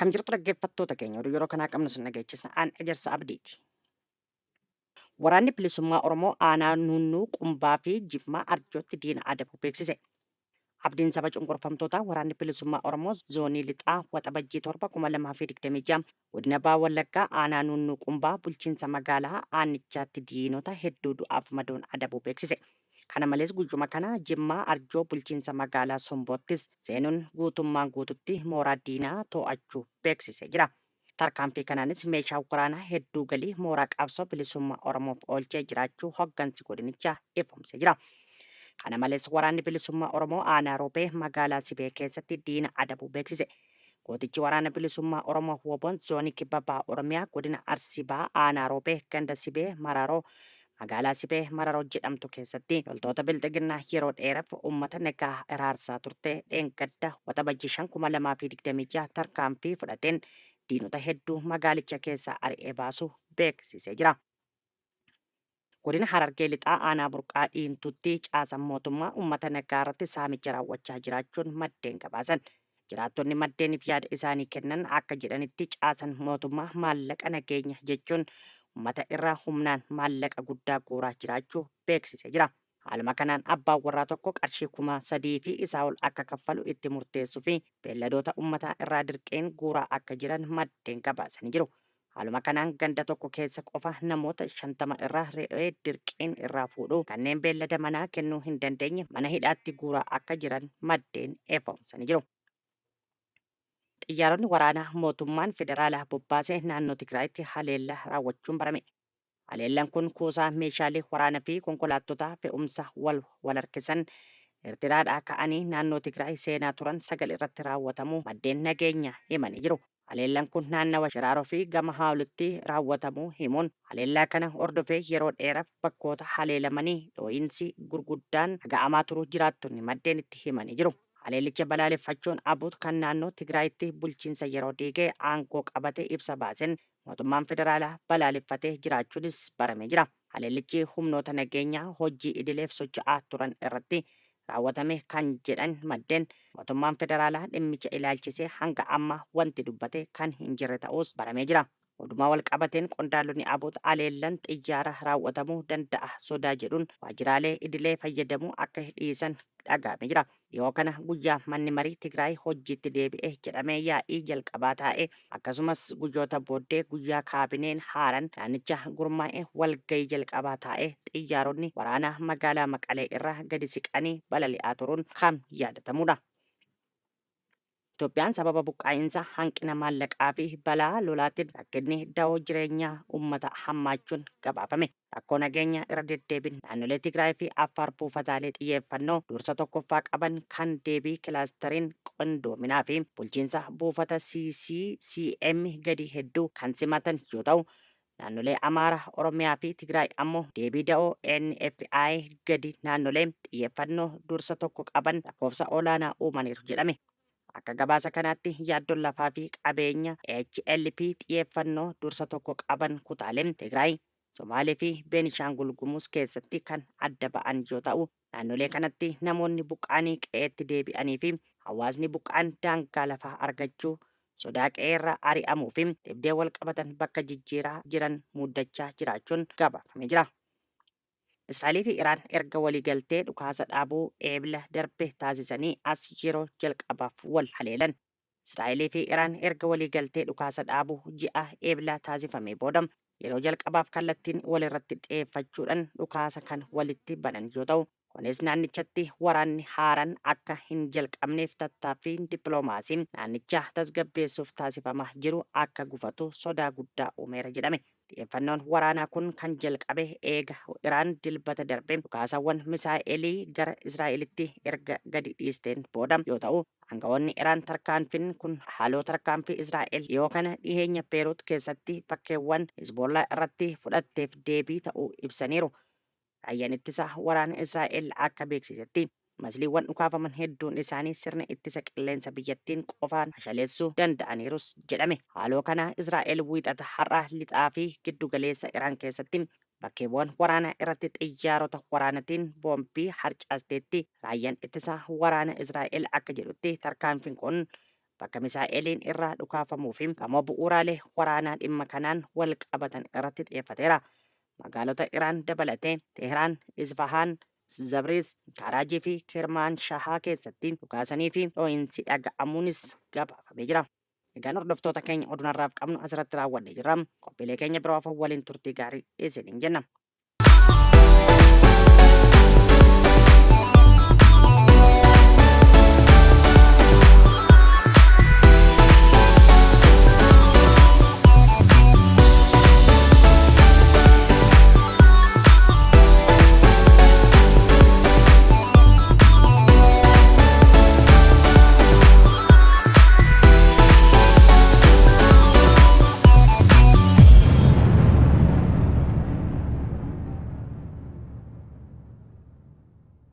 Akkam jirtu dhaggeeffattoota keenya, oduu yeroo kanaa qabnu sin dhageechisna, aan Ejersa Abdiiti. Waraanni Bilisummaa Oromoo aanaa Nuunnuu Qumbaa fi Jimmaa Arjootti diina adabuu beeksise. Abdiin saba cunqurfamtootaa Waraanni Bilisummaa Oromoo Zoonii Lixaa Waxabajjii 7, 2026 Godina Baha Wallaggaa aanaa Nuunnuu Qumbaa bulchiinsa magaalaa aanichaatti diinota hedduu du'aaf madoon adabuu beeksise. Kana malees guyyuma kana Jimmaa Arjoo bulchiinsa magaalaa Somboottis seenuun guutummaan guututti mooraa diinaa too'achuu beeksisee jira. Tarkaanfii kanaanis meeshaa waraanaa hedduu galii mooraa qabsoo bilisummaa Oromoof oolchee jiraachuu hoggansi godinichaa ifoomsee jira. Kana malees waraanni bilisummaa Oromoo aanaa Roobee magaalaa Sibee keessatti diina adabuu beeksise. Gootichi waraana bilisummaa Oromoo WBOn zoonii kibba baha Oromiyaa godina Arsii Bahaa aanaa Roobee ganda Sibee Maraaroo magaalaa Sibee Mararoo jedhamtu keessatti loltoota bilxiginnaa yeroo dheeraf uummata nagaa hiraarsaa turte dheengadda Waxabajjii 5, 2026 tarkaanfii fudhateen diinota hedduu magaalicha keessaa ari'ee baasuu beeksisee jira. Godina Harargee Lixaa Aanaa Burqaa Dhiintuutti caasaan mootummaa uummata nagaa irratti saamicha raawwachaa jiraachuun maddeen gabaasan. Jiraattonni maddeeniif yaada isaanii kennan akka jedhanitti caasan mootummaa maallaqa nageenya jechuun uummata irraa humnaan maallaqa guddaa guuraa jiraachuu beeksisee jira. Haaluma kanaan abbaan warraa tokko qarshii 3000 fi isaa ol akka kaffalu itti murteessuu fi beelladoota uummataa irraa dirqiin guuraa akka jiran maddeen gabaasanii jiru. Haaluma kanaan ganda tokko keessa qofa namoota 50 irraa re'ee dirqiin irraa fuudhuu, kanneen beellada manaa kennuu hin dandeenye mana hidhaatti guuraa akka jiran maddeen ifoomsanii jiru. Xiyyaaronni waraanaa mootummaan federaalaa bobbaase naannoo Tigraayitti haleellaa raawwachuun barame. Haleellaan kun kuusaa meeshaalee waraana fi konkolaattota fe'umsa wal wal harkisan Ertiraadhaa ka'anii naannoo Tigraay seenaa turan 9 irratti raawwatamuu maddeen nageenya himanii jiru. Haleellaan kun naannawa Shiraaroo fi gama Haawulitti raawwatamuu himuun, haleellaa kana hordofee yeroo dheeraaf bakkoota haleelamanii dhoo'insi gurguddaan dhaga'amaa turuu jiraattonni maddeen itti himanii jiru. Haleellicha balaaleffachuun ABUT kan naannoo Tigraayitti bulchiinsa yeroo diigee aangoo qabate ibsa baasen mootummaan federaalaa balaaleffatee jiraachuunis baramee jira. Haleellichi humnoota nageenyaa hojii idileef socho'aa turan irratti raawwatame kan jedhan maddeen, mootummaan federaalaa dhimmicha ilaalchisee hanga ammaa wanti dubbate kan hin jirre ta'uus baramee jira. Oduma walqabateen qondaalonni ABUT haleellan xiyyaara raawwatamuu danda'a sodaa jedhuun waajjiraalee idilee fayyadamuu akka dhiisan dhaga'ame jira. Dhiyoo kana guyyaa manni marii Tigraay hojjiitti deebi'e jedhamee yaa'ii jalqabaa taa'e, akkasumas guyyoota booddee guyyaa kaabineen haaran naannicha gurmaa'e walgahii jalqabaa taa'e xiyyaaronni waraanaa magaalaa Maqalee irraa gadi siqanii balali'aa turuun kan yaadatamuudha. Itoophiyaan sababa buqqaa'iinsa, hanqina maallaqaa fi balaa lolaatiin rakkinni dahoo jireenyaa uummataa hammaachuun gabaafame. Rakkoo nageenyaa irra deddeebiin naannolee Tigraay fi Affaar buufataalee xiyyeeffannoo dursa tokkoffaa qaban kan deebii kilaastariin qindoominaa fi bulchiinsa buufata CCCM gadii hedduu kan simatan yoo ta'u, naannolee Amaaraa, Oromiyaa fi Tigraay ammoo deebii da'oo NFI gadi naannolee xiyyeeffannoo dursa tokko qaban lakkoofsa olaanaa uumaniiru jedhame. Akka gabaasa kanaatti yaaddoon lafaa fi qabeenya HLP xiyyeeffannoo dursa tokko qaban kutaalee Tigraay, Somaalee fi Beenishaangul Gumuz keessatti kan adda ba'an yoo ta'u, naannolee kanatti namoonni buqqa'anii qe'eetti deebi'anii fi hawaasni buqqa'an daangaa lafaa argachuu, sodaa qe'eerraa ari'amuu fi dhibdee walqabatan bakka jijjiiraa jiran muddachaa jiraachuun gabaafamee jira. Israa'elii fi Iraan erga waliigaltee dhukaasa dhaabuu Eebla darbe taasisanii as yeroo jalqabaaf wal haleelan. Israa'elii fi Iraan erga waliigaltee dhukaasa dhaabuu ji'a Eeblaa taasifamee booda yeroo jalqabaaf kallattiin walirratti xiyeeffachuudhan dhukaasa kan walitti banan yoo ta'u, kunis naannichatti waraanni haaran akka hin jalqabneef tattaaffiin dippiloomaasii naannicha tasgabbeessuuf taasifamaa jiru akka gufatu sodaa guddaa uumeera jedhame. Xiyyeeffannoon waraanaa kun kan jalqabe eega Iraan Dilbata darbe dhukaasawwan misaa'elii gara Israa'elitti erga gadi dhiisteen booda yoo ta'u, aangawoonni Iraan tarkaanfin kun haaloo tarkaanfii Israa'el dhiyoo kana dhiheenya Beerut keessatti bakkeewwan Hezboollaa irratti fudhatteef deebii ta'uu ibsaniiru. Raayyaan Ittisa Waraana Israa'el akka beeksisetti, masliiwwan dhukaafaman hedduun isaanii sirna ittisa qilleensa biyyattiin qofaan fashaleessuu danda'aniirus jedhame. Haaloo kana Israa'el Wiixata har'aa lixaa fi giddugaleessa Iraan keessatti bakkeewwan waraanaa irratti xiyyaarota waraanatiin boombii harcaasteetti. Raayyaan Ittisa Waraana Israa'el akka jedhutti tarkaanfiin kun bakka misaa'eliin irraa dhukaafamuu fi gamoo bu'uuraalee waraanaa dhimma kanaan wal qabatan irratti xiyyeeffateera. Magaalota Iraan dabalatee Tehraan, Isfahaan, Zabriz, Kaaraajii fi Kermaanshahaa keessatti dhukaasanii fi dho'insi dhaga'amuunis gabaafamee jira. Egaan hordoftoota keenya oduun har'aaf qabnu asirratti raawwannee jirra. Qophiilee keenya biroo hafan waliin turtii gaarii isiniin jenna.